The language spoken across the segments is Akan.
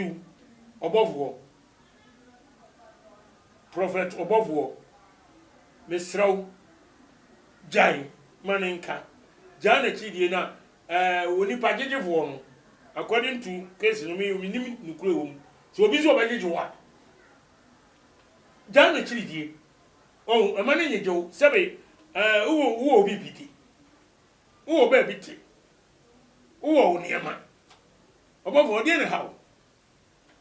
Yiw, ɔbɔfoɔ, Prɔfɛt ɔbɔfoɔ, mesrɛ wo, gyae ma no nka. Gyaa n'akyidie na ɛɛ onipa gyegyefoɔ no, according to case no, me mennim nokorɛ wɔ mu. Sɛ obi sɛ ɔbɛgyegye wo a, gyaa n'akyiridie. Ɔho, ɛma no nyegye wo. Sɛbe, ɛɛ wowɔ wowɔ obi bi di, wowɔ baabi te, wowɔ wo nneɛma. Ɔbɔfoɔ, deɛ na ɛha wo?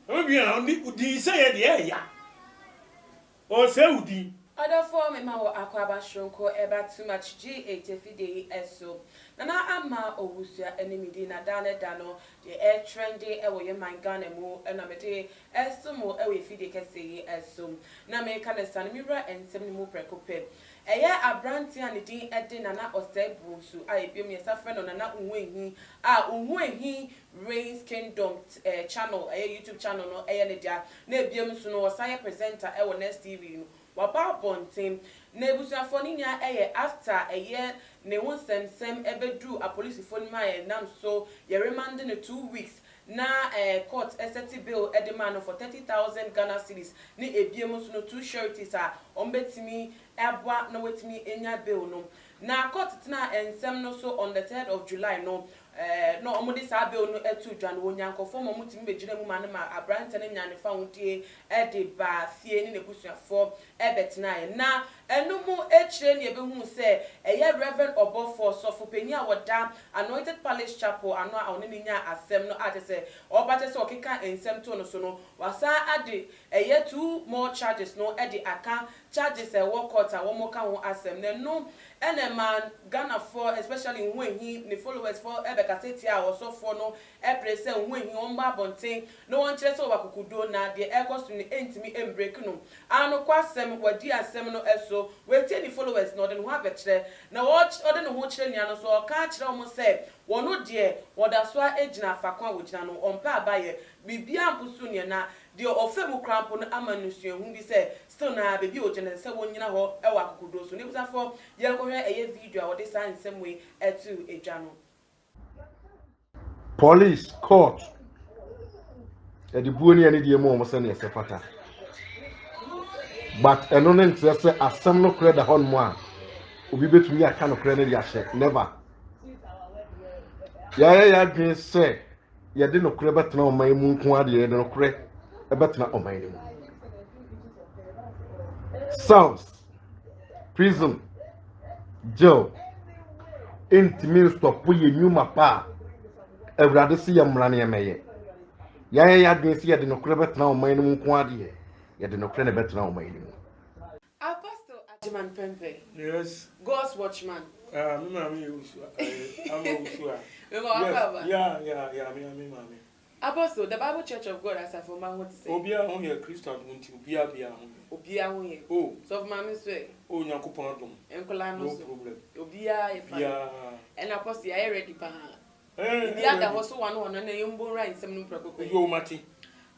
Ɛma bi a ɔne wo din sɛ yɛ deɛ ɛya. Ɔsɛe wo din. Ɔdɔfoɔ mema wo akwaaba soronko ɛba too much GH afidie yi so. Nana Ama Owusua ɛne me din na daa ne da no deɛ ɛretrɛnde ɛwɔ yɛn man Ghana mu na mede ɛresom mo ɛwɔ afidie kɛseɛ yi so. Na meka no saa no me wura nsɛm no mu prɛko pɛ. Ɛyɛ aberanteɛ a ne din de Nana Ɔsɛe Bonsu a ebinom yɛsa frɛ no Nana Uhuehi a Uhuehi Reigns Kingdom channel, ɛyɛ YouTube channel no yɛ ne dea, na ebiem nso no ɔsan yɛ presenter wɔ Next TV no. Waba abɔnten. Na abusuafoɔ no nyinaa yɛ after ɛyɛ ne ho nsɛmsɛm bɛduru apolisifoɔ no mu a ɛnam so yɛ remande no 2 weeks na court sɛte bail de maa no for 30,000 Ghana cedis, ne ebiem nso no two sureties a wɔbɛtumi aboa na wɔatumi anya bail no. Na court tena nsɛm no so on the 3rd of July no na wɔde saa bail no to dwa no, wɔnya nkurɔfoɔ ma wɔtumi bɛgyina mu ma no ma aberanteɛ no nya ne fahodie de baa fie ne n'abusuafoɔ bɛtenaeɛ. Na ɛno mu akyire ne yɛbɛhuu sɛ ɛyɛ Reverend Ɔbɔfoɔ, sɔfo panyin a wɔda Anointed Palace Chapel ano a ɔne ne nyaa asɛm no a kyerɛ sɛ ɔba kyerɛ sɛ ɔkeka nsɛm too no so no, wasan ade ɛyɛ two more charges no de aka charges a ɛwɔ court a wɔka ho asɛm. Na ɛno ɛna ɛma Ghanafoɔ, especially Nhuahi ne followers foɔ, ɛbɛkasa tia a ɔsɔfoɔ no ɛpere sɛ Nhuahi wɔn ba abɔnten na wɔnkyerɛ sɛ wɔwɔ akokoduo na deɛ ɛrekɔ so no ɛntumi mbreak no. Anokɔ asɛm wadi asɛm no ɛso, wɔatie ne followers na ɔde ne ho abɛkyerɛ, na ɔde ne ho kyerɛ nua no so, ɔka akyerɛ wɔn sɛ wɔn deɛ wɔda so a gyina faako a wɔgyina no, ɔmpɛ abayɛ biribiara mpo so neɛ na deɛ ɔfɛ mu koraa mpo no ama no suahu bi sɛ still na baabi a ɔgyina sɛ wɔnyina hɔ ɛwɔ akokoduo so. Ne busafoɔ, yɛnkɔhwɛ ɛyɛ video a wɔde saa nsɛm wei ɛto edwa no. Police, court, yɛde buo ne yɛne deɛ mu wɔn sɛnea ɛsɛ fata, but ɛno ne nkyerɛ sɛ asɛm no korɛ da hɔnom a obi bɛtumi aka no korɛ no de ahyɛ. Never. Yɛayɛ yɛ adwene sɛ yɛde nokorɛ bɛtena ɔman mu nko adeɛ, yɛde nokorɛ bɛtena ɔman no mu. Cells, prison, jail ntumi nstop yɛ nnwuma pa a Awurade sɛ yɛ mmara ne yɛmɛyɛ. Yɛayɛ yɛ adwene sɛ yɛde nokorɛ bɛtena ɔman no mu nko adeɛ, yɛde nokorɛ na bɛtena ɔman no mu. Apostle Agyeman Prempeh. Yes. God's watchman. Ah, me maame yɛ wusu ama wusu a. Mema wakɔ aba. Yeah, me maame. Apostle, The Bible Church of God asafo ma ho te sɛ? Obiara ho yɛ, Kristo adom nti obiara biara ho yɛ. Obiara ho yɛ. Oh. Sɔfo maame nso ɛ? Oh, Nyankopɔn adom. Nkɔlaa no No so? problem. Obiara yɛ fine. Biara. Ɛna Apostle, yɛayɛ ready paa. Eh, Bibi ada hɔ so wano hɔ no na yɛmbɔ nwura nsɛm no prɛko pɛ. Yo, mate.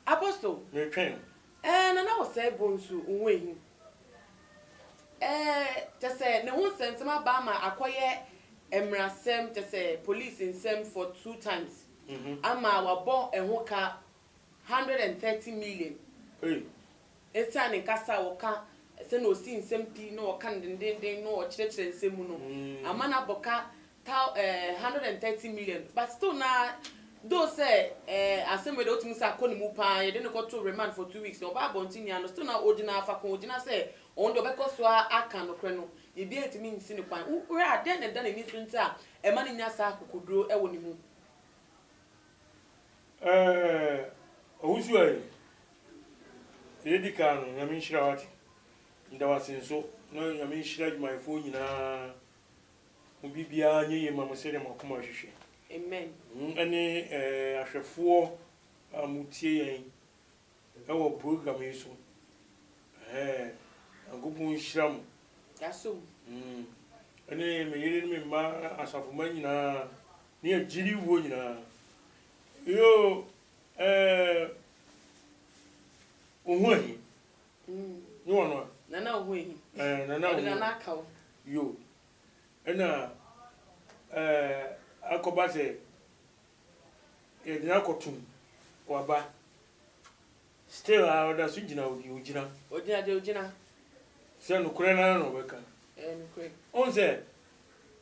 Apostle. Metwɛn. Nana Ɔsɛe Bonsu ho ehi. Kyɛ sɛ ne ho nsɛnsɛm aba ama akɔyɛ mmerasɛm, kyɛ sɛ police nsɛm for two times ama wabɔ ɛho ka 130 million. Hey. Esiane nkasa a wɔka sɛ na osi nsɛm pii na wɔka no dendenden na ɔkyerɛkyerɛ nsɛm mu no ama no abɔ ka ta 130 million. But still na though sɛ asɛm wei de wotumi sɛ akɔ ne mu paa, yɛde no kɔto remand for 2 weeks na ɔba abɔnten nia no, still na ogyina afako, ogyina sɛ ɔno deɛ ɔbɛkɔ so a aka nokorɛ no, biribiara ntumi nsi ne kwan. Wohwɛ a, dɛn na ɛda n'ani so nti a ɛma no nya saa akokoduro ɛwɔ ne mu? Owusu ayi. Yɛdi kan no, Nyame nhyira wate. Nda wase nso na Nyame nhyira adwumayɛfoɔ nyinaa. Mo biribiara nyɛ yie ma mo sɛdeɛ mo akoma hwehwɛ. Amen. Ɛne ahwɛfoɔ a motie yɛn ɛwɔ program yi so. Nyankopɔn nhyira mo. Yasom. Ɛne me yere ne me mma, asafomma nyinaa ne agyirifoɔ nyinaa. Yo, ohu ahi. Ne wɔn a? Nana Ohu Ehi. Nana Ɔde Ohu. Nana aka wo. Yo. Ɛna akɔba sɛ yɛde no akɔtom waba. Still a ɔda so gyina deɛ ɔgyina. Ɔgyina deɛ ɔgyina. Sɛ nokorɛ no ara na ɔbɛka. Ɛyɛ nokorɛ. Wohu sɛ,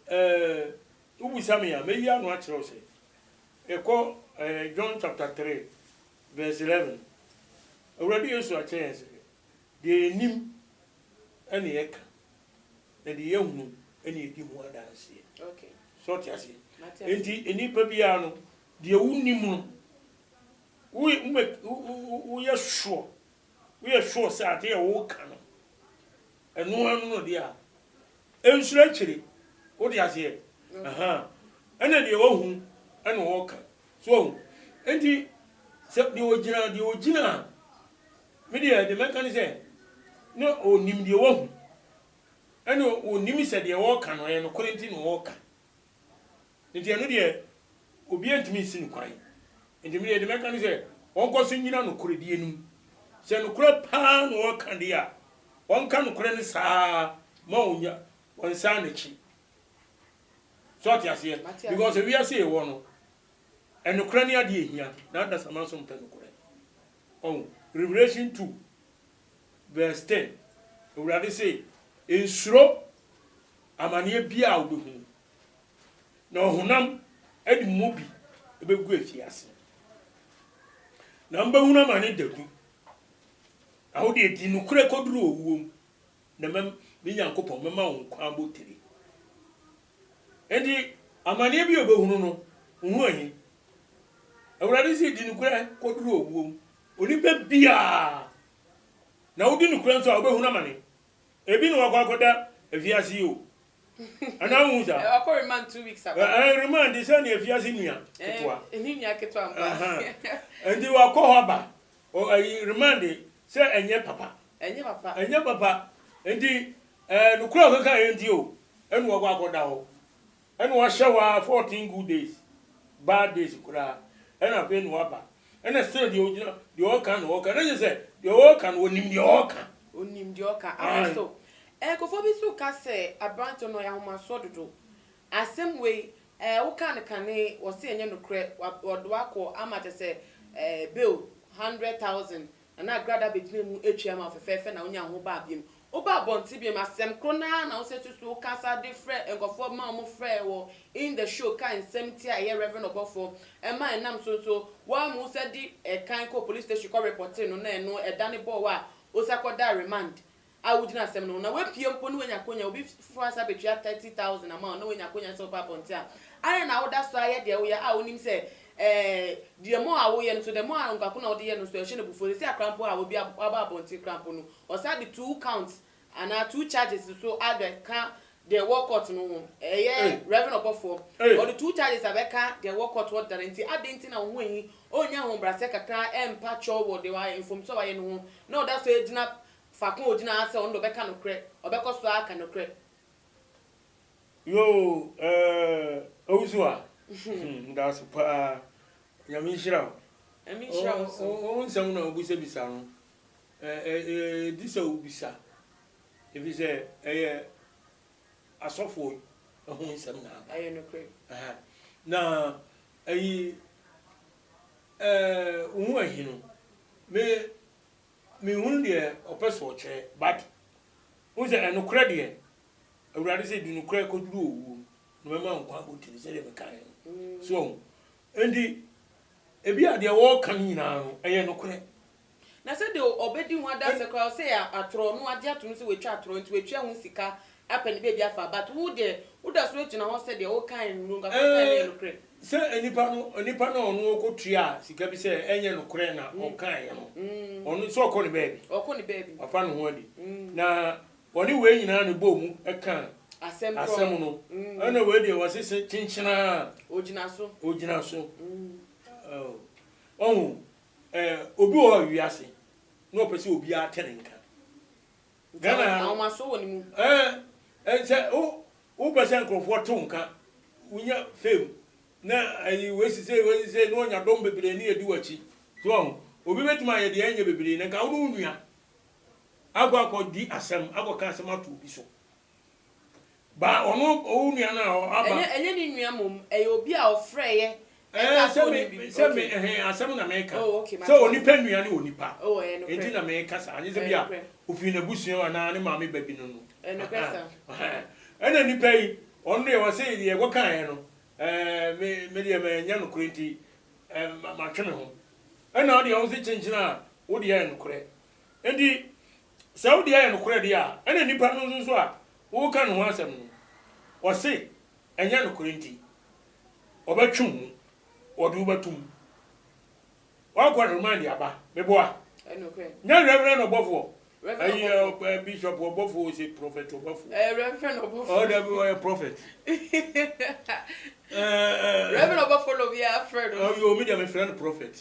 ɛɛ, wobisa me a, mɛyi ano akyerɛ wo sɛ, ɛkɔ ɛɛ John chapter 3 verse 11, Awurade Yesu akyerɛ yɛn sɛ, deɛ yɛnim na yɛka, na deɛ yɛahunu na yɛdi ho adanseɛ. Okay. So ɔte aseɛ? Mate aseɛ. Enti nnipa biara no, deɛ wonim no, Woyɛ sure, woyɛ sure sɛ adeɛ a woka no, ɛno ara no deɛ a, ɛnsuro akyire. Wote aseɛ? Aha. Ɛna deɛ wahu ɛna ɔka. So wahu? Enti, sɛ deɛ ɔgyina, deɛ ɔgyina a, me deɛ deɛ mɛka ne sɛ, na ɔnim deɛ wahu. Ɛna ɔnim sɛ deɛ ɔka no, ɛyɛ nokorɛ nti na ɔka. Nti ɛno deɛ obiara ntumi nsi no kwan. Nti me deɛ deɛ mɛka ne sɛ ɔnkɔ so nnyina nokorɛdie no mu. Sɛ nokorɛ paa na ɔreka deɛ a, ɔnka nokorɛ no saa ma ɔnya ɔnsan n'akyi. So ɔte aseɛ? Because ewiase yɛwɔ no, ɛnokorɛ ne adeɛ ɛhia na adasamma nso mpɛ nokorɛ. Ɔho, Revelation 2 verse 10, Awurade se, nsuro amaneɛ biara a wobɛhunu. Na ɔhonam de mo mu bi bɛgu afiase, na mobɛhunu amane dadu. Na wo deɛ, di nokorɛ kɔduru owuo mu, na mɛ, me Nyankopɔn, mɛma wo nkwa abotire. Enti, amaneɛ bi a wobɛhunu no, wo ho ahi. Awurade se, di nokorɛ kɔduru owuo mu. Onipa biara, na wodi nokorɛ nso a, wobɛhunu amane. Ebi na wakɔ akɔda afiase yi o. Anaa wohu saa? Wakɔ remand 2 weeks aba. Ɛɛ remand sɛ ne afiase nua ketewa. Ne nua ketewa mpa. Nti wakɔ hɔ aba. Ɛyi remand sɛ ɛnyɛ papa. Ɛnyɛ papa. Ɛnyɛ papa. Nti ɛɛ nokura ɔkeka yɛ nti o. Ɛna wakɔ akɔda hɔ. Ɛna wahyɛ hɔ ara 14 good days, bad days koraa. Ɛna afei na waba. Ɛna still deɛ ɔgyina deɛ ɔka na ɔka. Na kyerɛ sɛ deɛ ɔka no ɔnim deɛ ɔka. Ɔnim deɛ ɔka. Apostle, nkurɔfoɔ bi nso ka sɛ aberanteɛ no ɔyɛ ahomasoɔ dodo. Asɛm wei, eh, wokaa no kane, wɔse ɛnyɛ nokorɛ, wɔde wo akɔ ama kyerɛ sɛ eh, bail 100,000 Nana Agrada bɛgyina mu atua ma wo fɛfɛɛfɛ na wonya wo ho baa biom. Woba abɔnten biom, asɛm koro no ara na wosɛ susu wo kasa de frɛ nkurɔfoɔ ma wɔn frɛɛ wɔ in the show kaa nsɛm tia ɛyɛ Rev. Ɔbɔfoɔ ɛma ɛnam so nso woa mu wosɛ di ɛkan kɔɔ police station kɔ repɔtee no na ɛno ɛdane bɔɔ wo a wosɛ kɔdaa remand a wogyina asɛm no ho na woapue mpo na woanya akonya, obi foforɔ asan abɛtua 30,000 ama wo na woanya akonya sɛ woba abɔnten a, adɛn na woda so ara yɛ deɛ woyɛ a wonim sɛ ɛɛ the more a woyɛ no nso, the more a nka ko na wode yɛ no nso ɛhyɛ no abufuo. Seesei akora mpo a obi aba abɔnten koraa mpo no, ɔsan de two counts anaa two charges nso abɛka deɛ ɛwɔ court no ho. Ɛyɛ Rev. Ɔbɔfoɔ, ɔde two charges abɛka deɛ ɛwɔ court hɔ dada nti adɛn nti na wo ho ahi, ɔnnya ahobrɛaseɛ kakra mpa kyɛw wɔ deɛ wayɛ, mfomsoɔ a wayɛ no ho na ɔda so gyina Faako a ogyina ara sɛ ɔno de ɔbɛka nokorɛ, ɔbɛkɔ so ara aka nokorɛ. Yoo eh Owusu a hmm medawase paa Nyame nhyira wo. Nyame nhyira wo nso. Wo nsɛm na wobisa bisa no eh ɛdi sɛ wobisa efisɛ ɛyɛ asɔfoɔ ho nsɛm na aba. Ɛyɛ nokorɛ. Na ɛyi eh wo ho ahi no me Menhunu deɛ ɔpɛ sɛ ɔkyerɛ but wohu sɛ ɛnokorɛ deɛ Awurade sɛ di nokorɛ kɔduru owuo mu na mɛma wo nkwa abotire sɛdeɛ mekaeɛ no. So wahu? Enti ebi a deɛ wɔreka no nyinaa no ɛyɛ nokorɛ. Na sɛdeɛ ɔbɛdi ho adanseɛ koraa ɔsɛ yɛ atorɔ no agye atom sɛ watwa atorɔ nti watua ho sika apɛ ne baabi afa but wo deɛ woda so gyina hɔ sɛ deɛ wokae no nka wokae no yɛ nokorɛ. Sɛ nipa no nipa no a ɔno ɔkɔtuaa sika bi sɛ ɛnyɛ nokorɛ na ɔkaeɛ no, ɔno sɛ ɔkɔ ne baabi. Ɔkɔ ne baabi. Wafa ne ho adi. Na ɔne wei nyinaa na ɛbɔɔ mu kaa Asɛm korɔ asɛm no. Ɛna wei deɛ wɔse se kyenkyenaa. Ɔgyina so. Ɔgyina so. Oh. Ɔhu, eh, obi wɔ hɔ wiase na ɔpɛ sɛ obiara te ne nka. Ghana ha no. Ahomasoɔ wɔ ne mu. Ɛɛ sɛ wo wopɛ sɛ nkurɔfoɔ te wo nka, wonya fame na ayi wei sisei wei sisei na wɔnya dɔm bebree ne yɛdi w'akyi. So wahu? Obi bɛtumi ayɛ deɛ ɛnyɛ bebree na nka wo ne wo nua akɔ akɔdi asɛm akɔka asɛm ato obi so. Ba ɔno wo nua no a aba. Ɛnyɛ ɛnyɛ ne nua mmom, ɛyɛ obi a ɔfrɛeɛ. Ɛka sɛ sɛ me onim biribi. sɛ me Okay. ɛhɛn asɛm na meka. Oh, okay, mate Sɛ ase. onipa nua ne onipa. Oh, ɛyɛ Enti nokorɛ. na meka saa. Anyɛ sɛ Ɛyɛ bi a nokorɛ. ofiri n'abusua mu anaa ne maame ba bi no no. Ɛyɛ nokorɛ saa. Ɛhɛn. Ɛna nipa yi, ɔno deɛ ɔse deɛ ɛkɔkaeɛ no, ɛɛ me me deɛ manyɛ nokorɛ nti, ɛɛ matwe me ho. Ɛna wo deɛ wo se kyenkyen a wo deɛ yɛ nokorɛ. Enti sɛ wo deɛ yɛ nokorɛ deɛ a, ɛna nipa no nso so a woreka ne ho asɛm no, ɔse ɛnyɛ nokorɛ nti, ɔbɛtwe wo mu, ɔde wo bɛto mu. Woakɔ remand aba, meboa. Nyɛ Reverend ɔbɔfoɔ. Ayi ɛ bishop ɔbɔfoɔ ose prophet ɔbɔfoɔ. Ɛyɛ Reverend ɔbɔfoɔ. Ɔ dabi ɔyɛ prophet. Reverend ɔbɔfoɔ na obiara frɛ no. Ɔyɛ omi deɛ mefrɛ no prophet.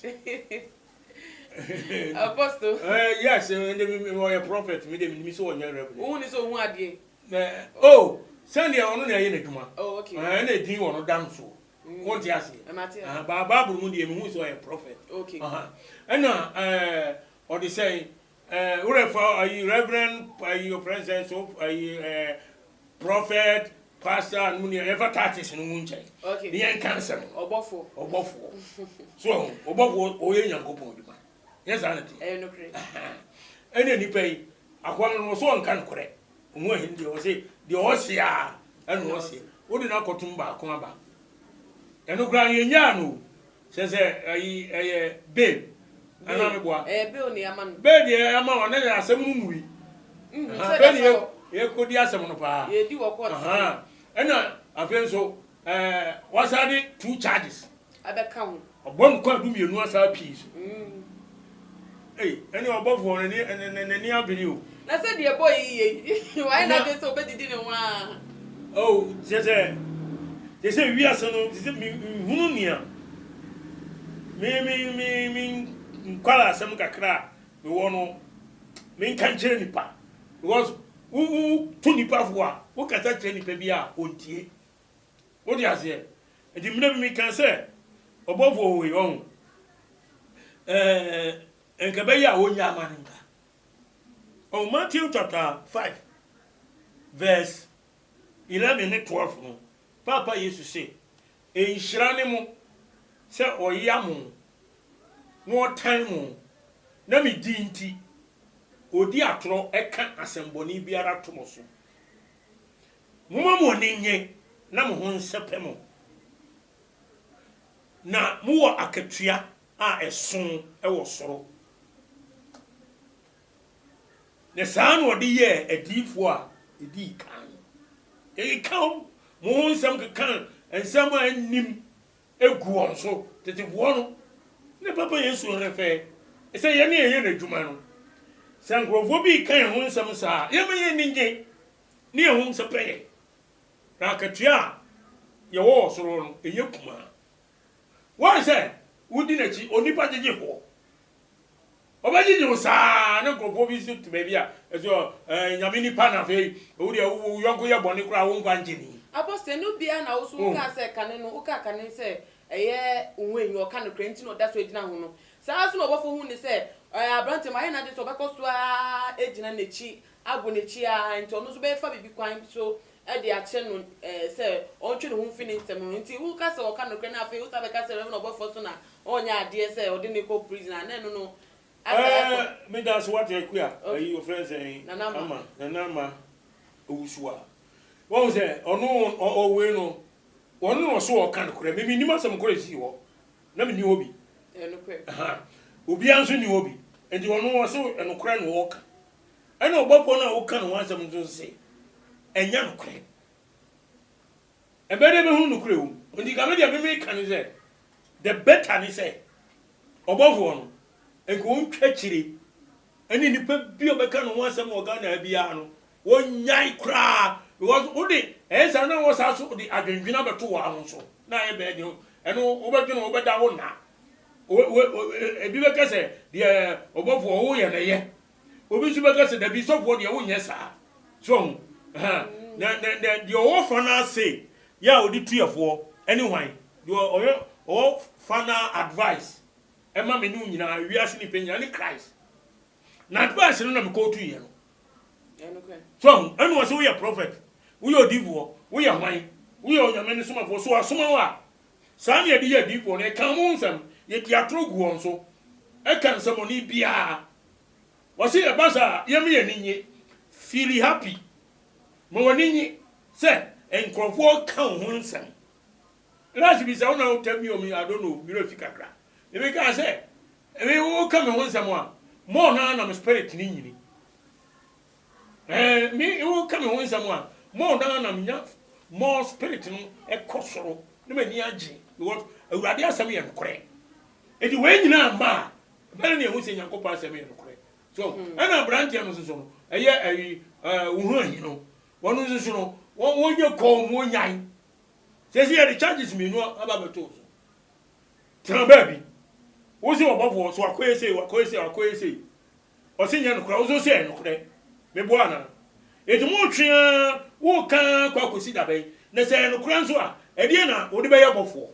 Apostle. Yes, ɛnde ɔyɛ prophet mi deɛ menim sɛ ɔnyɛ reverend. Wohu ne sɛ ohu adeɛ. Oh, sɛdeɛ ɔno na ɛyɛ n'adwuma. Oh, okay. Ɛna edin wɔ no da no soɔ. Wonte aseɛ? Mate aseɛ. Ba Bible mu deɛ mehu sɛ ɔyɛ prophet. Okay. Ɛna ɔde sɛn worɛ fa ayi reverend ayi ɔfrɛ sɛ so ayi prophet pastor no mu deɛ yɛfa titles no mu nkyɛn. Okay. Ne yɛnka nsɛm. Ɔbɔfoɔ. Ɔbɔfoɔ. So ɔbɔfoɔ ɔyɛ Nyankopɔn adwuma. Nyɛ saa na teɛ. Ɛyɛ nokorɛ. Ɛna nipa yi akoa no ɔso ɔnka nokorɛ. Ɔho ahin deɛ ɔse deɛ ɔse a ɛna ɔse. Wode no akɔtom baako aba. Ɛno koraa yɛnyaa no o. Sɛ sɛ ayi ɛyɛ bail. Anaa meboa. Ɛyɛ bail ne ama no. Bail deɛ ama wɔn na asɛm no nwui. Afei ne yɛkɔdi asɛm no paa. Yɛdi wɔ court. Ɛna afei nso wɔasa de 2 charges. Abɛka ho. Ɔbɔ no kwan 12 asa pii so. Ei, ɛne ɔbɔfoɔ no n'ani abere o. Na sɛ deɛ bɔ yi yɛ yi, wayɛ n'adwene sɛ ɔbɛdidi ne ho a. Oh, kyerɛ sɛ, kyerɛ sɛ wiase no, kyerɛ sɛ menhunu nea me me me me nkwara asɛm kakra a mewɔ no menka nkyerɛ nipa. Because wo wo to nipa fo a, wokasa kyerɛ nipa bi a ɔntie. Wode aseɛ? Nti mmerɛ bi meka sɛ ɔbɔfoɔ wei ɔho nka bɛyɛ a ɔnya ama no nka. Ɔho Matthew chapter 5 verse 11 ne 12 no, Papa Yesu se, nhyira ne mo sɛ ɔya mo na ɔtan mo na me din nti ɔdi atorɔ ɛka asɛmbɔne biara to mo so. Momma mo ani nnye na mo ho nsɛpɛ mo, na mowɔ akatua a ɛso wɔ soro. Na saa na ɔde yɛɛ adiyifoɔ a ɛdii kan no. Yɛkeka mo ho nsɛm keka nsɛm a ɛnnim egu wɔn so, tetefoɔ no. Ne Papa Yesu refɛ sɛ yɛne yɛyɛ n'adwuma no, sɛ nkurɔfoɔ bi reka yɛn ho nsɛm saa a, yɛmma yɛn ani nnye ne yɛn ho nsɛpɛ yɛn. Na akatua a yɛwɔ wɔ soro no, ɛnyɛ kumaa. Wɔn sɛ wodi n'akyi, onipa gyegyefoɔ. Ɔbɛgyegye wo saa na nkurɔfoɔ bi nso te baabi a ɛsɛ ɔ nyame nipa na afei wo deɛ wo yɔnko yɛ bɔne koraa wo nkwa ngye ni. Apostle, ɛno biara na wo so wokaa sɛ kane no, wokaa kane sɛ ɛyɛ wo ho ahi, ɔka nokorɛ nti na ɔda so gyina ho no. Saa ara nso na ɔbɔfoɔ hu ne sɛ ɛɛ aberanteɛ no wayɛ n'adwene sɛ ɔbɛkɔ so ara agyina n'akyi, abɔ n'akyi ara, nti ɔno nso bɛfa biribi kwan so de akyerɛ no ɛɛ sɛ ɔntwe ne ho mfiri ne nsɛm ho. Nti woka sɛ ɔka nokorɛ na afei wosan bɛka sɛ Rev. Ɔbɔfoɔ so na ɔnyɛ adeɛ sɛ ɔde no kɔ prison a, na ɛno no asɛ ɛkɔ. Ɛɛ meda ase wate Akua, ayi wɔfrɛ no sɛn? Nana Ama. Ama, Nana Ama Owusu a. Wahu sɛ ɔno ɔwei no, ɔno na ɔso ɔka nokorɛ, me mennim asɛm korɔ ɛsii hɔ. Na menni hɔ bi. Ɛyɛ nokorɛ. Aha. Obiara nso nni hɔ bi. Enti ɔno ɔse nokorɛ na ɔreka. Ɛna ɔbɔfoɔ no a woka ne ho asɛm nso se ɛnyɛ nokorɛ. Ɛbɛyɛ dɛ bɛhunu nokorɛ wɔ mu. Enti nka me deɛ me meka ne sɛ, the better ne sɛ ɔbɔfoɔ no nka ɔntwa akyire ɛne nipa bi a ɔbɛka ne ho asɛm wɔ Ghana ha biara no wɔnyae koraa because wode ɛyɛ saa na wɔsaa so de adwendwene abɛto wɔn ho so na ayɛ bɛɛ deɛ ɛno wobɛdwene wobɛda wo nna ebi bɛka sɛ deɛ ɔbɔfoɔ woyɛ no yɛ obi nso bɛka sɛ dabi sɔfoɔ deɛ wonyɛ saa so ho na na na deɛ ɔwɔ fa no ase yɛ a ɔde tuafoɔ ɛne hwan deɛ ɔyɛ ɔwɔ final advice ɛma me ne wo nyinaa wiase nipa nyinaa ne Christ na advice no na mekɔɔtu yɛ no so ahu ɛna ɔsɛ woyɛ prophet woyɛ odiifoɔ woyɛ hwan woyɛ onyame no somafoɔ so asoma wo a Saa na yɛde yɛ adiyifoɔ no, yɛka wɔn ho nsɛm, yɛdi atorɔ gu wɔn so, ɛka nsɛmmɔne biara. Wɔse ɛba saa a, yɛmma yɛn ani nnye, feel happy, ma w'ani nnye sɛ nkurɔfoɔ reka wo ho nsɛm. Last bi sɛ wo na wo tell me o me I don't know, me werɛ fi kakra. Me mekaa sɛ, me woka me ho nsɛm a, more no ara na me spirit no nyini. Ɛɛ me woka me ho nsɛm a, more no ara na menya more spirit no ɛkɔ soro na m'ani agye because Awurade asɛm yɛ nokorɛ. Enti wei nyinaa mma a, ɛbɛyɛ na yɛhu sɛ Nyankopɔn asɛm yɛ nokorɛ. So ɛna aberanteɛ no nso so no, ɛyɛ ɛyi ɛɛ wo ho ahi no, wɔn nso so no, wɔn wɔnyɛ kɔn mu wɔnyan. Sɛsi yɛde charges mmienu aba abɛto wo so. Tena baabi. Wo se ɔbɔfoɔ so wakɔyɛ sei, wakɔyɛ sei, wakɔyɛ sei. Ɔse nyɛ nokorɛ, wo nso se ɛyɛ nokorɛ. Meboa anaa? Enti motwe ara, woka ara kɔ akɔsi da bɛn? Na sɛ ɛyɛ nokorɛ nso a, ɛdeɛn na wode bɛyɛ bɔfoɔ?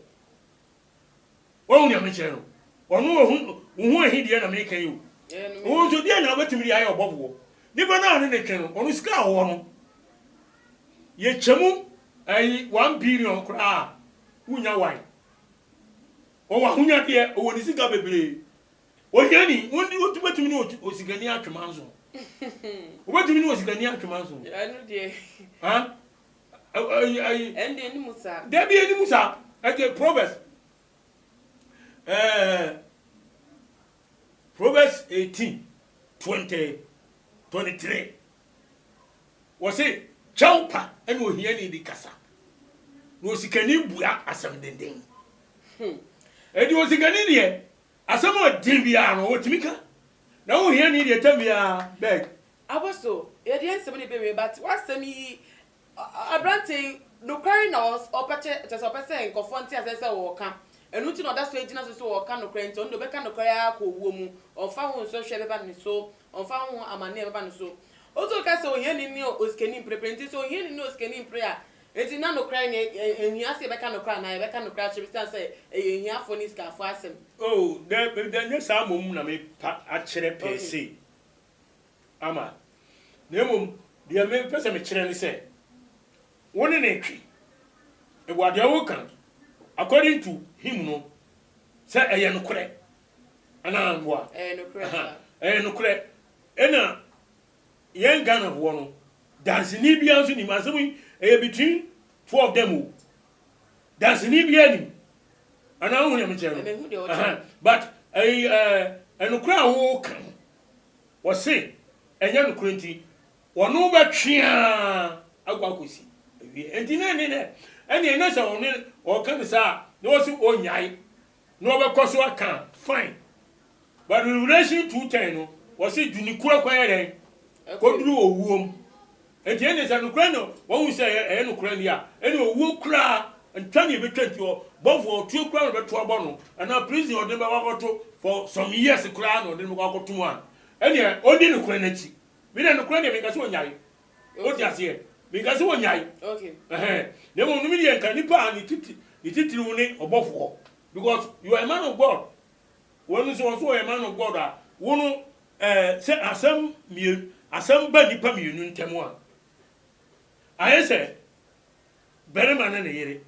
Wahu nea mekyerɛ no? Ɔno ohu, wo ho ahi deɛ na meka yi o. Wo nso deɛ na wobɛtumi de ayɛ ɔbɔfoɔ? Nipa no a ne ne twe no, ɔno sika a ɔwɔ no, yɛkyɛ mu ayi 1 billion koraa a, wonya one. Ɔwɔ ahonyadeɛ, ɔwɔ ne sika bebree. Ohiani, wobɛtumi ne osikani atwe manso. Wobɛtumi ne osikani atwe manso. Ɛno deɛ. Ha? Ayi ayi. Ɛno deɛ anim saa. Dabi anim saa. Ɛgye Proverbs. Proverbs 18 20 23. Wɔse kyɛw pa ɛna ohiani de kasa. Na osikani bua asɛm denden. Edi osikani deɛ asɛm a ɔden biara no ɔtumi ka. Na ohiani deɛ tam biara beg. Apostle, yɛde yɛn nsɛm no bɛwie but w'asɛm yi aberante yi nokware na ɔpɛ kyɛ kyɛ sɛ ɔpɛ sɛ nkurɔfoɔ nte aseɛ sɛ ɔɔka. Ɛno nti na ɔda so gyina so sɛ ɔɔka nokorɛ nti ɔno deɛ ɔbɛka nokorɛ ara akɔ owuo mu. Ɔmfa ho nsɔhwɛ bɛba ne so, ɔmfa ho amaneɛ bɛba ne so. Woso ka sɛ ohiani ne osikani mprepre nti sɛ ohiani ne osikani mpre a nti na nokorɛ ne ɛnhia sɛ yɛbɛka nokorɛ anaa yɛbɛka nokorɛ akyerɛ bi sane sɛ ɛyɛ ahiafoɔ ne sikafoɔ asɛm. Oh, dɛ dɛ nyɛ saa mmom na mepa akyerɛ per se ama, na mmom deɛ mepɛ sɛ mekyerɛ ne sɛ, wo ne no retwe, wɔ deɛ woka no, according to him no, sɛ ɛyɛ nokorɛ anaa mboa. Ɛyɛ nokorɛ saa. Ɛyɛ nokorɛ. Ɛna yɛn Ghanafoɔ no, danseni biara nso nim asɛm yi, ɛyɛ between two of them o. Danseni biara nim. Anaa wohu deɛ mekyerɛ no? Mehu deɛ wokyerɛ. But ɛyi ɛɛ ɛnokorɛ a woka no, wɔse ɛnyɛ nokorɛ nti, wɔne wo bɛtwe ara akɔ akɔsi awie. Nti na ɛne dɛ, ɛneɛ na sɛ ɔne ɔka no saa a, na wɔse ɔnnyae na ɔbɛkɔ so aka a, fine. But Revelation 2:10 no, wɔse dwene kura kwan yɛ dɛn? Kɔduru owuo mu. Nti ɛne sɛ nokorɛ no, wɔhu sɛ ɛyɛ nokorɛ deɛ a, ɛne owuo koraa, ntwa ne ɛbɛtwa nti ɔbɔfoɔ ɔtuo koraa na ɔbɛto abɔ no, anaa prison ɔde no bɛkɔ akɔto for some years koraa na ɔde no bɛkɔ akɔto mu a, ɛneɛ ɔndi nokorɛ no akyi. Me deɛ nokorɛ deɛ menka sɛ ɔnyae. Wote aseɛ? Menka sɛ ɔnyae. Ɛhɛn. Na mmom no me deɛ nka nipa a ne titi ne titiriw ne ɔbɔfoɔ because you are a man of God. Wɔn nso wɔn nso wɔyɛ man of God a wo no ɛɛ sɛ asɛm mmienu asɛm ba nipa mmienu ntam a ayɛ sɛ barima ne ne yere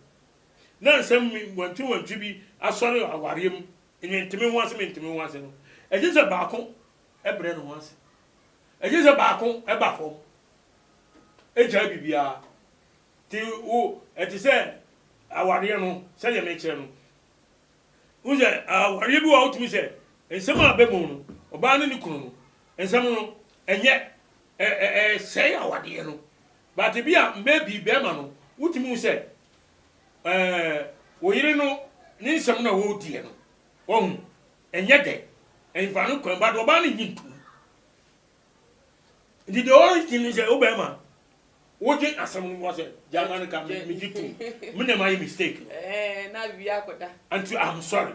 na nsɛm wantwi wantwi bi asɔre awareɛ mu menteme ho ase menteme ho ase no ɛgye sɛ baako brɛ ne ho ase ɛgye sɛ baako ba fam egyae biribiara ti wo ɛte sɛ awareɛ no sɛdeɛ mekyerɛ no Wohu sɛ awareɛ bi wɔ a wotumi sɛ nsɛm a aba mu no, ɔbaa ne ne kunu no, nsɛm no ɛnyɛ ɛsɛe awadeɛ no. But bi a maybe bɛrima no, wotumi hu sɛ ɛɛ wo yere no ne nsɛm no a wɔrediɛ no, wahu ɛnyɛ dɛ, ɛmfa no kwan, but ɔbaa no nyi ntom. Nti deɛ ɔredi ne sɛ wo bɛrima wogye asɛm no wɔ sɛ gyama no ka megye tom me na mayɛ mistake no. Ɛɛ na biribi akɔda. Nti I'm sorry.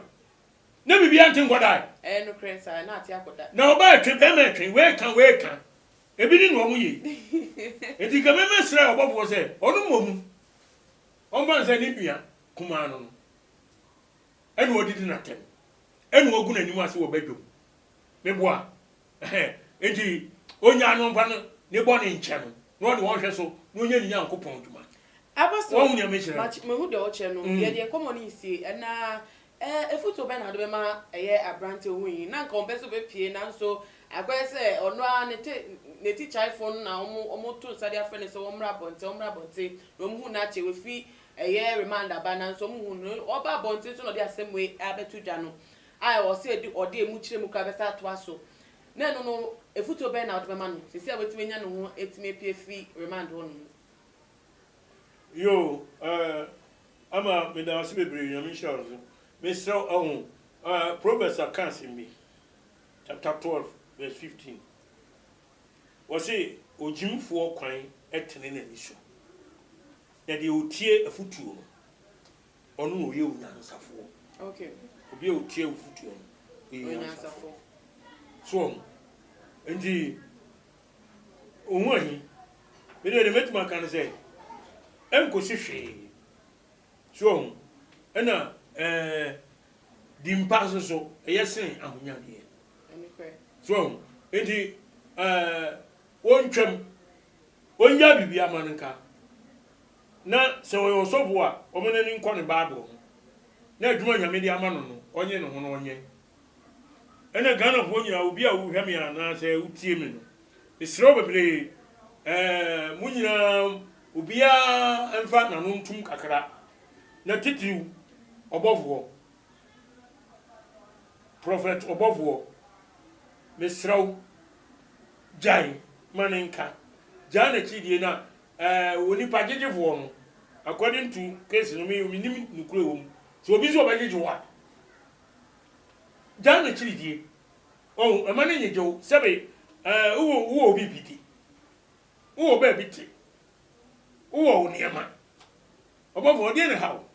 Na biribi ante nkɔda. Ɛɛ nokorɛ saa na ate akɔda. Na ɔbaa ɛtwe bɛrima ɛtwe wei ka wei ka ebi ne na ɔmo yɛ. Nti nka mɛmɛ srɛ ɔbɔfoɔ sɛ ɔno mmom ɔmfa no sɛ ne nua kumaa no no ɛna ɔdidi n'atɛm ɛna ɔgu n'anim ase wɔ badwam meboa. Enti onyaa no mfa no ne bɔne nkyɛ no, na ɔde wɔn hwɛ so na ɔnyɛ ne Nyankopɔn adwuma. Apostle, Wahu nea mekyerɛ no? Makye, mahu deɛ wokyerɛ no. Yɛde yɛn nkɔmmɔ no resie. Ɛna, eh, afutuo bɛn na wode bɛma ɛyɛ aberanteɛ a ohui yi? Na anka ɔmpɛ sɛ ɔbɛpue, nanso akɔyɛ sɛ ɔno ara ne te, ne tikyaefoɔ no na wɔn, wɔto nsa de afrɛ no sɛ ɔmmra abɔnten, ɔmmra abɔnten. Na wɔhu no akyɛ, wafi ɛyɛ remand aba, nanso wɔnhu no. Ɔba abɔnten nso na ɔde asɛm wei abɛto dwa no, a ɛwɔ sɛ yɛde, ɔde emu kyerɛ mu koraa bɛsan atoa so. Na ɛno no, afutuo bɛn na wode bɛma no, seesei a watumi anya ne ho atumi apue afiri remand hɔ nom? Yoo eh Ama meda wo ase bebree Nyame nhyira wo nso. Mesrɛ wo ahu eh Proverbs aka asɛm bi chapter 12 verse 15 wɔse ogyimfoɔ kwan tene n'ani so na deɛ ɔtie afutuo no ɔno na ɔyɛ onyansafoɔ. Okay. Obi a ɔtie afutuo no ɔyɛ onyansafoɔ. So ɔho nti Wo ho ahi. Me deɛ deɛ mɛtumi aka ne sɛ, ɛnkɔsi hwee. So wahu? Ɛna ɛɛ dimpa nso so, ɛyɛ sene ahonyadeɛ. So wahu? Nti ɛɛ wɔntwam, wɔngyaa biribi ama no nka. Na sɛ ɔyɛ ɔsɔfo a, ɔma n'ani nkɔ ne Bible ho. Na adwuma Nyame de ama no no, ɔnye ne ho na ɔnyɛ. Ɛna Ghanafoɔ nyinaa, obi a wohwɛ me anaasɛ wotie me no, mesrɛ wo bebree, ɛɛ mo nyinaa obiara mfa n'ano ntom kakra, na titiriw ɔbɔfoɔ, Prɔfɛt ɔbɔfoɔ, mesrɛ wo, gyae ma ne nka, gyaa n'akyidie na ɛɛ onipa gyegyefoɔ no, according to case no, me menim nokorɛ wɔ mu, sɛ obi nso ɔbɛgyegye wo a, Gyaa n'akyiridie. Wahu? Ɛma no nyegye wo. Sɛbe, ɛɛ, wowɔ, wowɔ wo biribi di. Wowɔ baabi te. Wowɔ wo nneɛma. Ɔbɔfoɔ, ɔdeɛn na ɛha wo?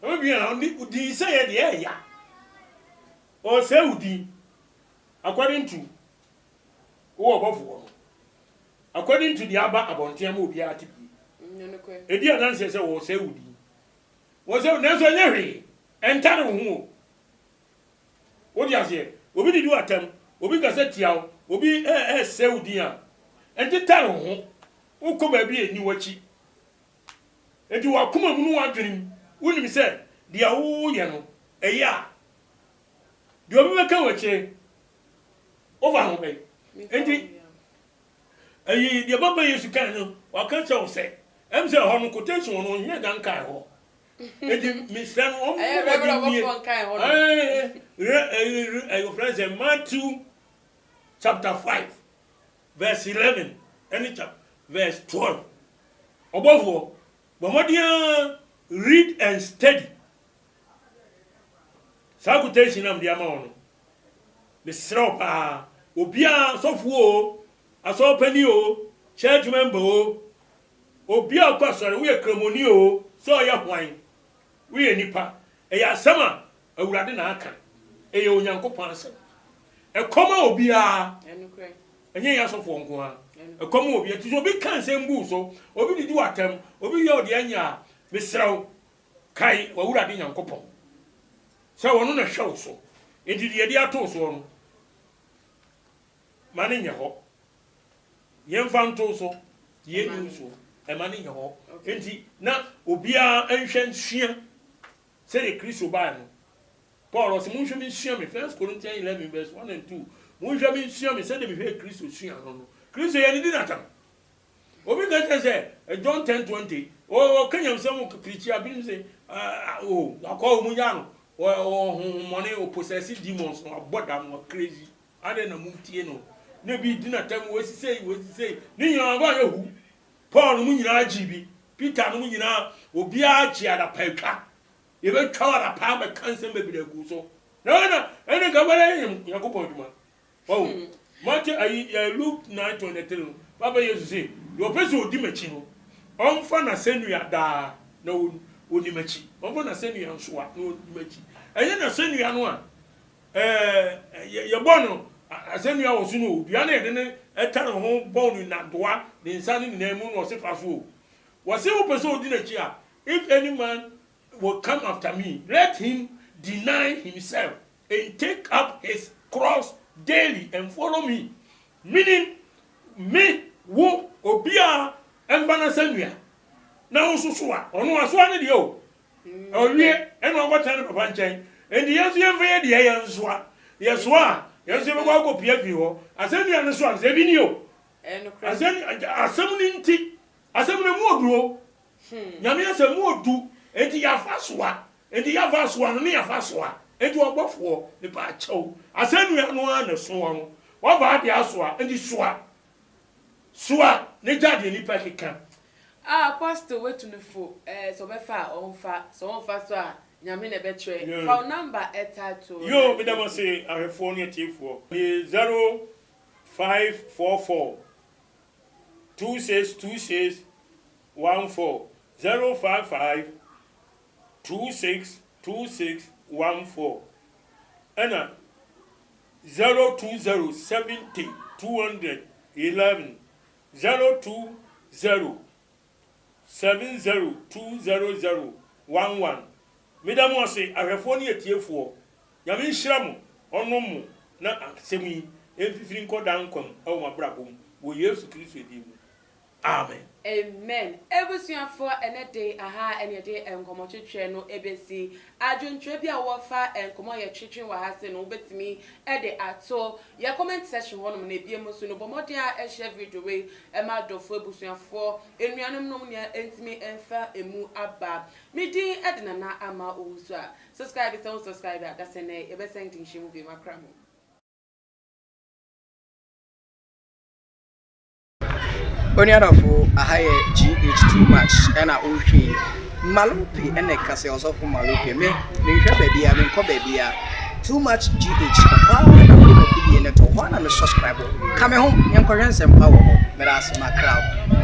Ɛma bi a, ɔne, wo din sɛeɛ deɛ ɛyɛ ya. Ɔresɛe wo din. According to, wowɔ ɔbɔfoɔ no. According to deɛ aba abɔnten ama obiara ate bie. Ɛdi adanseɛ sɛ wɔresɛe wo din. Wɔsɛ, nanso ɛnyɛ hwee. Ɛntare wo ho o. Wote aseɛ? Obi didi wo atɛm, obi kasa tia wo, obi resɛe wo din a, ɛntetare wo ho. Wokɔ baabi a ɛnni w'akyi. Enti w'akoma mu ne w'adwene mu, wonim sɛ deɛ woreyɛ no, ɛyɛ a, deɛ obi bɛka wɔ akyire, wofa ho bɛn? Enti, Eyi, deɛ Papa Yesu kae no, waka kyerɛ wo sɛ, ɛm sɛ ɛhɔ no, quotation wɔ no, ɔnyɛ da nkae hɔ. Enti mesrɛ no, ɔmmɔ Ɛyɛ Reverend mmɔden mmie. ɔbɔfoɔ nkae hɔ no. Ɛɛ, rɛ, ɛyi, rɛ, ɛyi, wɔfrɛ no sɛ Matthew chapter 5 verse 11 ɛne chap, verse 12. Ɔbɔfoɔ, bɔ mmɔden ara read and study saa quotation na mede ama wo no. Mesrɛ wo paa, obiara, sɔfoɔ oo, asɔrepani oo, church member oo, obi a ɔkɔ asɔre, woyɛ kramoni oo, sɛ ɔyɛ hwan, woyɛ nipa, ɛyɛ asɛm a Awurade na aka, ɛyɛ Onyankopɔn asɛm. Ɛkɔ ma obiara, ɛnyɛ yɛn asɔfoɔ nko ara, ɛkɔ ma obiara. Nti sɛ obi ka nsɛm gu wo so, obi didi wo atɛm, obi yɛ wo deɛ ɛnyɛ a, mesrɛ wo, kae w'Awurade Nyankopɔn. Sɛ ɔno na ɛhwɛ wo so. Enti deɛ yɛde ato wo soɔ no, ma no nyɛ hɔ. Yɛmfa nto wo so, deɛ ɛnni wo soɔ, ɛma no nyɛ hɔ. Enti na obiara nhwɛ nsua sɛdeɛ Kristo baeɛ no. Paul ɔse, monhwɛ me nsua me, First Corinthians 11 verse 1 and 2, monhwɛ me nsua me sɛdeɛ mehwɛɛ Kristo sua no no. Kristo yɛnnidi no atɛm. Obi ka kyerɛ sɛ John 10:20 ɔka nyamsɛm pirikyi a binom sɛ o akɔ wɔn nya no ɔwɔ honhommɔne ɔpossess demons no abɔ dam wɔ crazy adɛn na montie no na bi di n'atam wɔsi sei wɔsi sei ne nyinaa ɔba yɛ hu Paul no mu nyinaa gye bi Peter no mu nyinaa obiara gye adapa atwa yɛbɛtwa adapa bɛka nsɛm bebree agu so na ɛna ɛne nka bɛyɛ Nyankopɔn adwuma Wahu? Matthew, ayi, eh, Luke 9:23 no, Papa Yesu se, deɛ ɔpɛ sɛ ɔdi m'akyi no, ɔmfa n'asɛnnua daa na ɔnni m'akyi. Ɔmfa n'asɛnnua nsoa na ɔnni m'akyi. Ɛnyɛ n'asɛnnua no a eh, yɛbɔ no asɛnnua wɔ so no o, dua no yɛde no ɛtare ho bɔ no nnadoa, ne nsa ne ne nan mu na ɔse fa so o. Wɔse wopɛ sɛ ɔdi n'akyi a, if any man will come after me, let him deny himself and take up his cross daily and follow me, meaning me, wo, obiara mfa n'asɛnnua. Na wo nso soa. Ɔno wasoa ne deɛ o. Ɔwie ɛna ɔkɔtena ne papa nkyɛn. Enti yɛn nso yɛmfa yɛn deɛ yɛn nsoa. Yɛsoa a, yɛn nso yɛbɛkɔ akɔpia afiri hɔ. Asɛnnua no soa no sɛ ebi ni o. Asɛm asɛm no nti, asɛm no emu odu o. Nyame asɛm mu odu. Enti yɛafa soa. Enti yɛafa soa no ne yɛafa soa. Enti ɔbɔfoɔ, mepa akyɛw. Asɛnnua no ara na ɛso hɔ no. Wafa adeɛ asoa, enti soa. Soa na gya deɛ nnipa keka. Ah Apostle watu no fo eh sɛ ɔbɛfa a ɔnfa sɛ ɔnfa so a Nyame na ɛbɛkyerɛ fa wo number ɛtaa to Yoo meda mo ase ahwɛfoɔ ne atiefoɔ. Ɛyɛ 0544 2626 14 055 2626 14 ɛna 020 70 211 020 70 200 11 Meda mo ase ahwɛfoɔ ne atiefoɔ. Nyame nhyira mo, ɔnnom mo na asɛm yi mfifiri nkɔ daa nkwa mu wɔ mo abrabɔ mu wɔ Yesu Kristo din mu. Amen. Amen abusuafoɔ ɛnɛ de aha ɛne yɛde nkɔmɔ twetweɛ no ɛbɛsi. Adwentwerɛ bi a wowɔ fa nkɔmɔ a yɛtwetwe wɔ ha sei no wobɛtumi de ato yɛ comment section hɔ nom na ebiem nso no bɔ mmɔden a share video wei ma adɔfoɔ, abusuafoɔ, anuanom nom nea ɛntumi mfa ɛmu aba. Me din de Nana Ama Owusu a subscribe sɛ wo subscribe a dasɛnɛ yɛbɛsan di nhyɛmu bio makra mo. Onua dɔfo, aha yɛ GH too much ɛna wohwɛ yi. Malope ɛna ɛka sɛ ɔsɔfo Malope. Me, menhwɛ baabi a, menkɔ baabi a. Too much GH, ɛhɔ ara na mede m'afidie no to, hɔ ara na me subscribe. Ka me ho, yɛnkɔhwɛ nsɛmpa wɔ hɔ. Meda ase, makra wo.